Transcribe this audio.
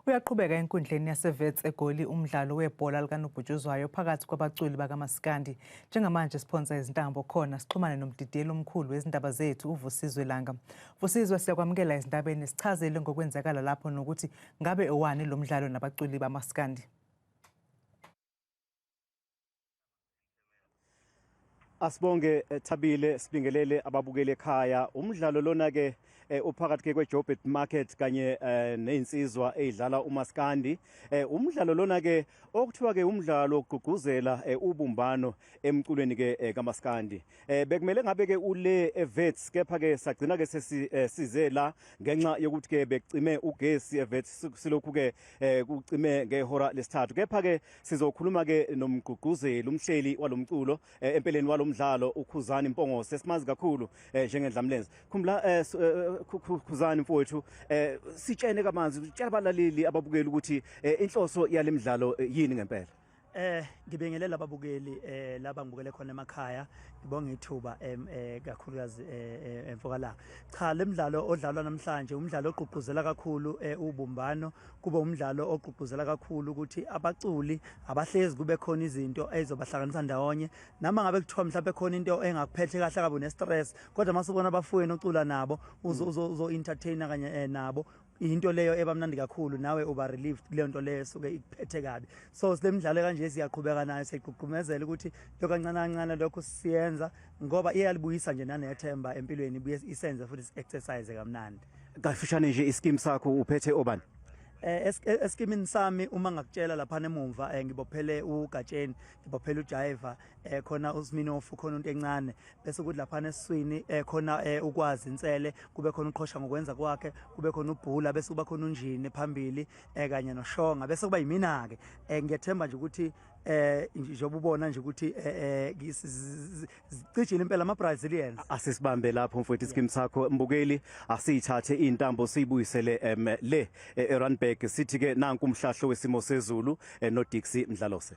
Uyaqhubeka enkundleni yaseWits eGoli umdlalo webhola likanobhutshuzwayo phakathi kwabaculi bakamaskandi. Njengamanje siphonsa izintambo khona sixhumane nomdidiyeli omkhulu wezindaba zethu uVusizwe Langa. Vusizwe, siyakwamukela ezindabeni, sichazele ngokwenzakala lapho nokuthi ngabe owani lo mdlalo nabaculi bamaskandi. Asibonge Thabile, sibingelele ababukeli ekhaya. Umdlalo lona ke uphakathi ke kweJoburg Market kanye nezinsizwa ezidlala umaskandi. Umdlalo lona ke okuthiwa ke umdlalo ogqugquzela ubumbano emculweni ke kamaskandi. Bekumele ngabe ke ule eWits, kepha ke sagcina ke sesize la ngenxa yokuthi ke bekucime ugesi eWits, silokhu ke kucime ngehora lesithathu. Kepha ke sizokhuluma ke nomgqugquzeli, umhleli walomculo, empeleni walomdlalo, uKhuzani Mpongose, esimazi kakhulu njengendlamlenze. Khumbula Khuzani mfowethu, sitshene kabanzi, tshela abalaleli, ababukeli ukuthi inhloso yalemidlalo yini ngempela. Ngibingelela ababukeli laba ngibukele khona emakhaya, ngibonga ithuba kakhulukazi emfokalanga. Cha, lemidlalo odlalwa namhlanje umdlalo ogqugquzela kakhulu ubumbano, kube umdlalo ogqugquzela kakhulu ukuthi abaculi abahlezi kube khona izinto ezobahlanganisa ndawonye, noma ngabe kuthiwa mhlawumbe khona into engakuphethe kahle kabi, une-stress, kodwa masubona abafowenu ocula nabo, uzo entertainer kanye nabo, into leyo ebamnandi kakhulu, nawe uba relieved kuleyo nto leyo esuke ikuphethe kabi. So sile midlalo kanje siyaqhubeka nayo, siyigqugqumezela ukuthi lo kancane kancane lokhu siyenza ngoba iyalibuyisa nje nanethemba empilweni, ibuye isenze futhi si-exercise kamnandi. Kafushane nje, iskim sakho uphethe obani? Eskimini sami, uma ngakutshela lapha emumva, ngibophele uGatsheni, ngibophele uJaiva, khona uSminofu, khona into encane, bese kuthi lapha esiswini khona ukwazi insele, kube khona uqhosha ngokwenza kwakhe, kube khona ubhula, bese kuba khona unjini phambili kanye noShonga, bese kuba yimina ke. Ngiyethemba nje ukuthi njengoba ubona nje ukuthi zicijile impela ama Brazilians. Asisibambe lapho mfowethu, iskim sakho. Mbukeli, asiyithathe intambo siyibuyisele le eRandburg, sithi ke nanku umhlahlo wesimo sezulu noDixie Mdlalose.